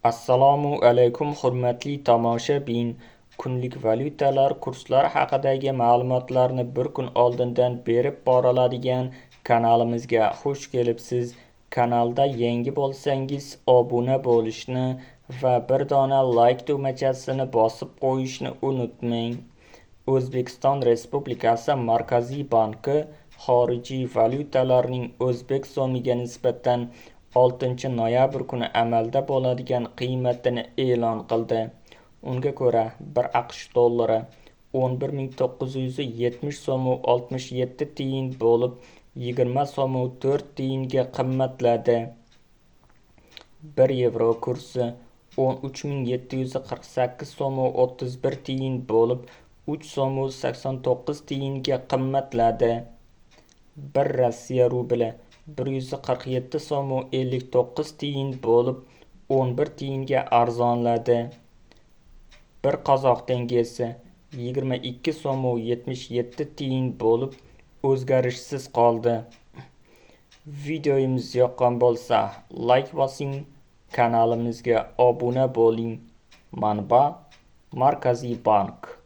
Assalomu alaykum, hurmatli tomoshabin. Kunlik valyutalar kurslari haqidagi ma'lumotlarni bir kun oldindan berib boriladigan kanalimizga xush kelibsiz. Kanalda yangi bo'lsangiz, obuna bo'lishni va bir dona like tugmachasini bosib qo'yishni unutmang. O'zbekiston Respublikasi Markaziy banki xorijiy valyutalarning o'zbek so'miga nisbatan 6 noyabr kuni amalda bo'ladigan qiymatini e'lon qildi. Unga ko'ra, 1 AQSh dollari 11 970 so'm 67 tiyin bo'lib, 20 so'm 4 tiyinga qimmatladi. 1 yevro kursi 13 748 so'm 31 tiyin bo'lib, 3 so'm 89 tiyinga qimmatladi. 1 Rossiya rubli 147 so'm 59 tiyin bo'lib, 11 tiyinga arzonladi. 1 qozoq tengesi 22 so'm 77 tiyin bo'lib, o'zgarishsiz qoldi. Videomiz yoqqan bo'lsa, like bosing, kanalimizga obuna bo'ling. Manba: Markaziy bank.